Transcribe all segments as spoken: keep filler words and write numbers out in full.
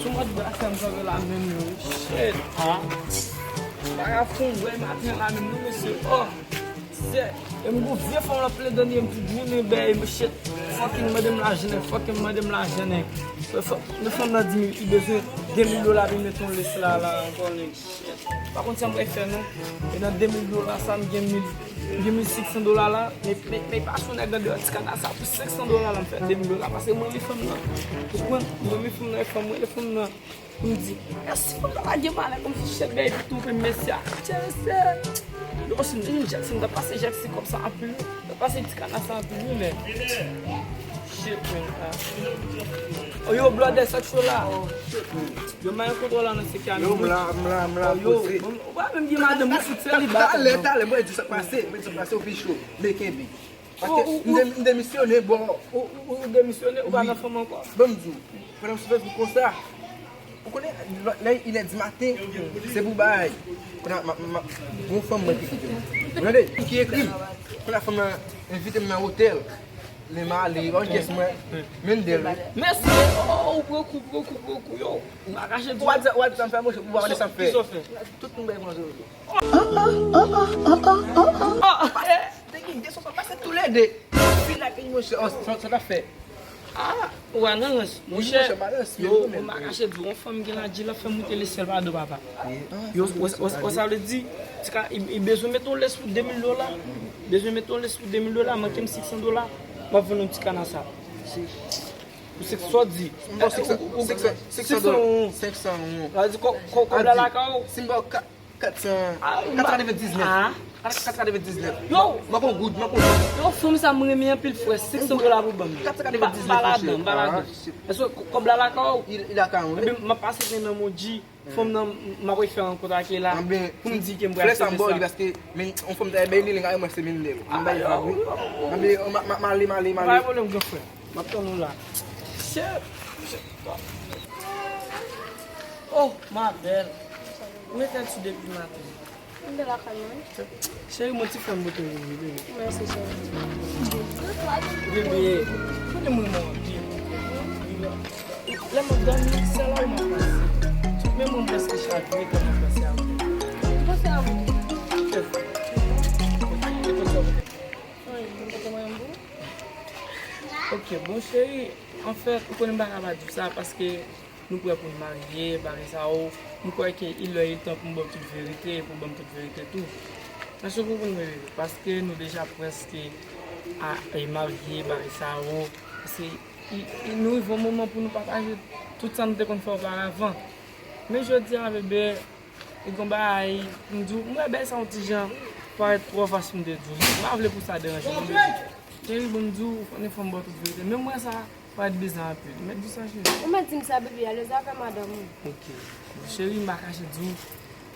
Sou mòd bras la m chanje la menm yo. Shit. Bagay fon bwè maten la menm non mesye. Oh. Sè, e m gon vye fanm la plen dènye m tout jounen bèy m shit. Fucking mande m lajan nèg, fucking mande m lajan nèg. Men fanm nan di m li bezwen de mil dola pou l mete yon lès la la ankò nèg. Shit. Pa konn sa m pral fè non. E nan de mil dola sa m gen mil, m gen mil senk san dola la. Men men men pa sou nèg nan deyò ti kana sa pou senk san dola la m fè de mil dola paske mwen renmen fanm nan. Ou konprann? Mwen renmen fanm nan, e fanm mwen renmen fanm nan. M di, èske fanm nan pa gen malè kòmsi shit bèy pou tou fè mèsi a. Chèlè sè. Yo si m te jwenn Jackson, m ta pase Jackson kòb sa anpil wi. M ta pase ti kana sa anpil wi men. Shit man. Oh yo blòdè sa k cho la. Yo mayon kontwòl la nan se kane. Yo m la, m la, m la poze. Ou pa menm gen madanm ou fout seliba. Talè, talè, mwen di sa k pase, mwen di sa k pase ou pi cho. Men kenbe. Paske m de- m demisyone bò. Ou ou ou demisyone, ou pa nan fanm ankò. Ban m di w, pandan m sou Facebook konsa, ou konnen lè inè di maten, se pou bay. Kounye a m ap m ap gon fanm mwen ki kite m. Ou tande? Ki ekri m. Kounye a fanm nan envite m nan otèl. Lè m ale, yon kès mwen, men dèl wi. Mèsi. Oh, ou pran kou, pran kou, pran kou, yo. Ou pa kache di. Ou pa di sa, ou pa di sa m fè, monchè, ou pa di sa m fè. Kisa w fè? Tout moun bay manje yo. Te gen de sòs pase toulede. Fin ak li, monchè. Oh, sa, sa t ap fè. Ah, ou a nan rans. Monchè, yo, ou pa kache di yon fanm gen ladji l ap fè moute lèsèl pa do papa. Yo, ou sa vle di, ti ka, li bezwen mete yon lès pou de mil dola. Bezwen mete yon lès pou de mil dola, manke m senk san dola. M ap vann yon ti kana sa. Pou senk san di. Senk san, senk san dola. Senk san won. Sa vle di kòb la lakay ou. Si m ba w kat san, kat san katrevendiznèf. Kat san katrevendiznèf. Yo! Mwen kon goud, mwen kon goud. Yo, fanm sa m renmen anpil frè, senk san dola pou ban m. Kat san katrevendiznèf. M pa ladan, m pa ladan. Èske kòb la lakay ou? Li lakay ou wi. Ebyen, m ap pase nan men Moji. Fanm nan, m ap fè rankontre ak li la. Pou m di ke m pral fè sa. Flè sa m ba w li paske, men, yon fanm ta bay li, li ka remèsye men li. M bay vag wi. Anben, m ale, m ale, m ale. Pa gen pwoblèm, gran frè. M ap tann ou la. Shit. Oh, ma belle. Ou rete sou depi maten. M te lakay mwen. Cheri, mwen ti fè m bote ou vini, bebe. Mèsi, cheri. Bebe, konnen mwen renmen w anpil. Lè m ap dòmi, se la ou m ap panse. Men mwen prèske chak jou, e kòman panse a ou. Ou panse a mwen? Kèt. E konsa ou te. Wi, mwen pote mwen yon bou. Ok, bon, cheri, anfèt, ou konnen m pa ka pa di w sa, paske nou prè pou n marye, bagay sa yo. M kwè ke il lè il tan pou m ba w tout verite, pou w ban m tout verite tou. Èske w konprann mwen, bebe? Paske nou deja prèske a, e, marye, bagay sa yo. Paske i, i, nou rive yon moman pou nou pataje tout sa nou te konn fè oparavan. Men jodi a, bebe, e gon bagay, m di w, m wè bagay sa yon ti jan parèt twò fas pou m te di w. M pa vle pou sa deranje w, bebe. Cheri, ban m di w, ou konnen fò m ba w tout verite. Men m wè sa parèt bizar anpil. Mèt di sa, cheri. Ou mèt di m sa, bebe, alèz avè madanm ou. Ok. Bon, cheri, m pa kache di w,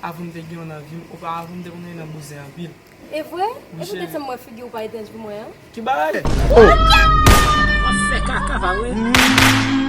avan m te gen yon nan vi m, oparavan m te konn nan bouzen anpil. E vre? Wi, cheri. E poutèt sa m wè figi w pa etranj pou mwen an? Ki bagay? Oh! W ap fè kaka, pa vre?